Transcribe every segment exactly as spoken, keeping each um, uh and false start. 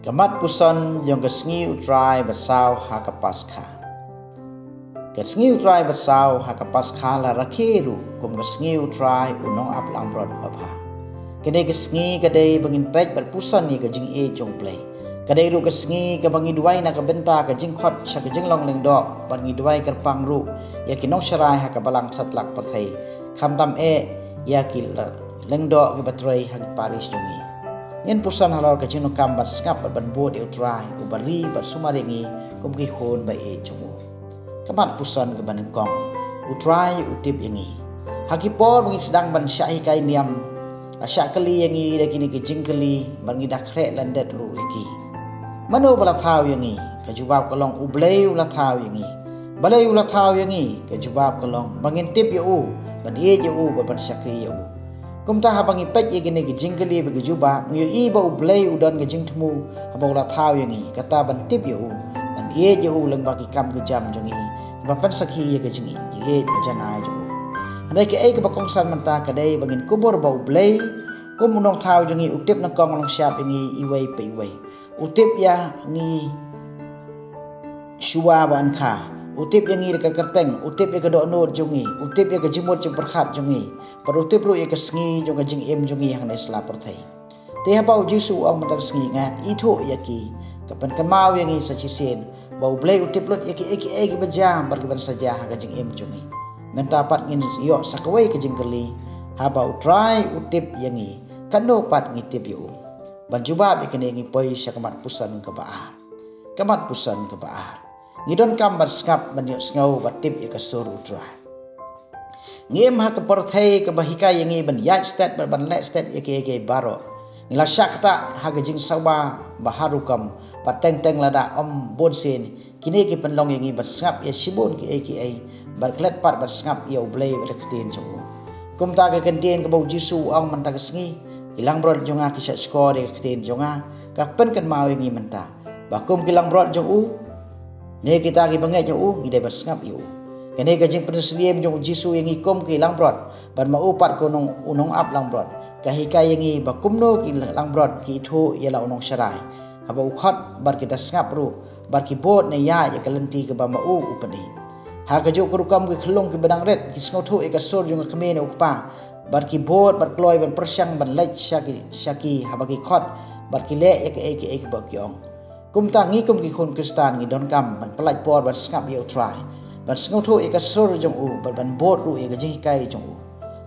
Ka mat puson jong ka sngi U Trai ba saw ha ka Paskha. Ka sngi U Trai ba saw ha ka Paskha la rakhe ruh kum ka sngi U Trai u nongap langbrot babha. Kane ka sngi ka dei ba ngin peit bad puson ïa ka jingïeit jong U Blei. Ka dei ruh ka sngi kaba ngi duwai na ka bynta ka jingkhot sha ka jinglong lyngdoh bad ngi duwai kyrpang ruh ïa ki nongsharai ha ka balang satlak pyrthei, khamtam eh ïa ki la-, lyngdoh kiba trei ha ki parish jong ngi. Ngin puson halor ka jingdonkam ban sngap bad ban bud ïa U Trai uba ri bad sumar ïa ngi kum ki khun ba ïeit jong u. Ka mat puson kaba nyngkong, U Trai u tip ïa ngi. Ha ki por ba ngi sdang ban shah hikai niam, la shah kylli ïa ngi da kine ki jingkylli bad ngi da khreh lyndet ruh ïa ki. Mano ba la thaw ïa ngi? Ka jubab ka long U Blei u la thaw ïa ngi. Balei u la thaw ïa ngi? Ka jubab ka long ba ngin tip ïa u, ban ïeit ïa u bad ban shakri ïa u. Kumta haba ngi peit ïa kine ki jingkylli bad ki jubab, ngi ïohi ba U Blei u don ka jingthmu haba u la thaw ïa ngi, kata ban tip ïa u, ban ïeit ïa u lyngba ki kam ki jam jong ngi, kiba pynsakhi ïa ka jingïeit, jingïeit ba janai jong u. Hynrei kaei kaba kongsan mynta ka dei ba ngin kubur ba U Blei kum u nongthaw jong ngi u tip nyngkong longshap ïa ngi iwei pa iwei. U tip ïa ngi shuwa ba yn kha. U tip ïa ngi da ka kyrteng, u tip ïa ka dohnud jong ngi, u tip ïa ka jingmut jingpyrkhat jong ngi, bad u tip ruh ïa ka sngi jong ka jingim jong ngi hangne sla pyrthei. Te haba U Jisu u ong mynta ka sngi, nga ithuh ïa ki, ka pynkynmaw ïa ngi sa shisien ba U Blei u tip lut ïa kiei kiei kiba jia bad kiban sa jia ha ka jingim jong ngi. Mynta pat ngin ïoh sa kawei ka jingkylli, haba U Trai u tip ïa ngi, katno pat ngi tip ïa u? Ban jubab ïa kane ngi poi sha ka mat puson kaba ar. Ka mat puson kaba ar. Ngi donkam ban sngap ban ïohsngew bad tip ïa ka sur U Trai. Ngi im ha ka pyrthei kaba hikai ïa ngi ban ïaid stet bad ban leh stet ïa kiei kiei baroh. Ngi la shah ktah ha ka jingsawa ba har rukom, bad teng teng lada ym bun sien, kine ki pynlong ïa ngi ban sngap ïa shibun kiei kiei, bad klet pat ban sngap ïa U Blei bad ka ktien jong u. Kumta ka kyntien kaba U Jisu u ong mynta ka sngi, ki langbrot jong nga ki shahshkor ïa ka ktien jong nga, ka pynkynmaw ïa ngi mynta ba kum ki langbrot jong u, ne kita kiba ngeit ha u, ngi dei ban sngap ïa u. Kane ka jingpynshlur jong U Jisu ïa ngi kum ki langbrot, bad ma u pat kum u nong, u nongap langbrot, ka hikai ïa ngi ba kumno ki langbrot ki ithuh ïa la u nongsharai haba u khot, bad ki da sngap ruh, bad ki bud ne ïaid ïa ka lynti kaba ma u u pyni. Ha kajuh ka rukom ki khyllung kiba dang rit ki sngewthuh ïa ka sur jong ka kmie ne u kpa, bad ki bud bad kloi ban pyrshang ban leit sha ki, sha ki haba ki khot, bad ki leh ïa kiei kiei kiba ki ong. Kumta ngi kum ki khun Khristan ngi donkam ban pyllait por ban sngap ïa U Trai, ban sngewthuh ïa ka sur jong u, bad ban bud ruh ïa ka jinghikai jong u.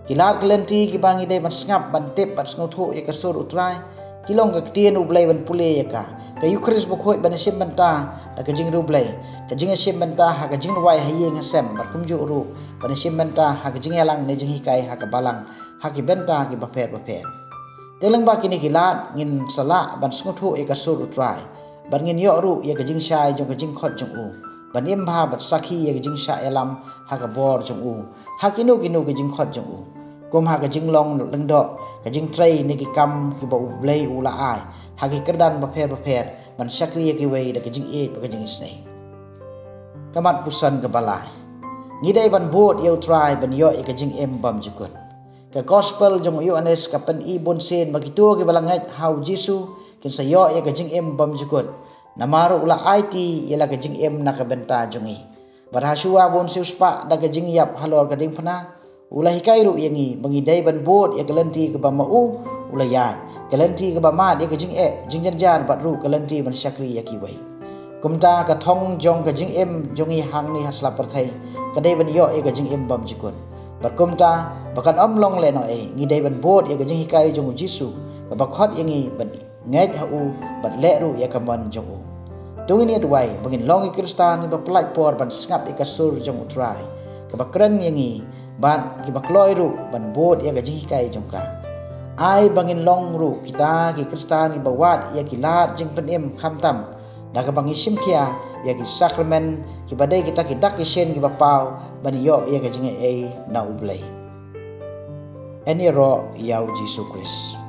Ki lad ki lynti kiba ngi dei ban sngap, ban tip bad sngewthuh ïa ka sur U Trai, ki long ka ktien U Blei ban pule ïa ka, ka Eukharist bakhuid ban ïashim bynta da ka jingriewblei, ka jingïashim bynta ha ka jingduwai ha ïing ha sem, bad kumjuh ruh ban ïashim bynta ha ka jingïalang ne jinghikai ha ka balang, ha ki bynta kiba pher bapher. Te lyngba kine ki lad ngin sa lah ban sngewthuh ïa ka sur U Trai, bad ngin ïoh ruh ïa ka jingshai jong ka jingkhot jong u, ban im bha bad sakhi ïa ka jingshah ïalam ha ka bor jong u, ha kino kino ka jingkhot jong u, kum ha ka jinglong lyngdoh, ka jingtrei ne ki kam kiba U Blei u la ai, ha ki kyrdan bapher bapher, ban shakri ïa kiwei da ka jingïeit bad ka jingisynei. Ka mat puson kaba lai. Ngi dei ban bud ïa U Trai ban ïoh ïa ka jingim bymjukut. Ka Gospel jong u Ïoannis ka pyni bunsien ba kito kiba la ngeit ha U Jisu kin sa ïoh ïa ka jingim bymjukut, namar u la aiti ïa la ka jingim na ka bynta jong ngi. Bad ha shuwa ba un siewspah da ka jingïap halor ka diengphna, u la hikai ruh ïa ngi ba ngi dei ban bud ïa ka lynti kaba ma u u la ïaid, ka lynti kaba mad ïa ka jingeh, jingjynjar, bad ruh ka lynti ban shakri ïa kiwei. Kumta ka thong jong ka jingim jong ngi hangne ha sla pyrthei ka dei ban ïoh ïa ka jingim bymjukut. Bad kumta, ba kan ym long lehnoh ei, ngi dei ban bud ïa ka jinghikai jong U Jisu, kaba khot ïa ngi ban ngeit ha u bad leh ruh ïa ka mon jong u. To ngin ïa duwai ba ngin long ki Khristan kiba pyllait por ban sngap ïa ka sur jong U Trai, kaba kren ïa ngi, bad kiba kloi ruh ban bud ïa ka jinghikai jong ka. Ai ba ngin long ruh kita ki Khristan kiba wad ïa ki lad jingpynim khamtam da kaba ngi shim khia ïa ki sakramen kiba dei kita ki dak ki shin kiba paw ban ïoh ïa ka jingaiei na U Blei. Yn ïaroh ïa U Jisu Khrist.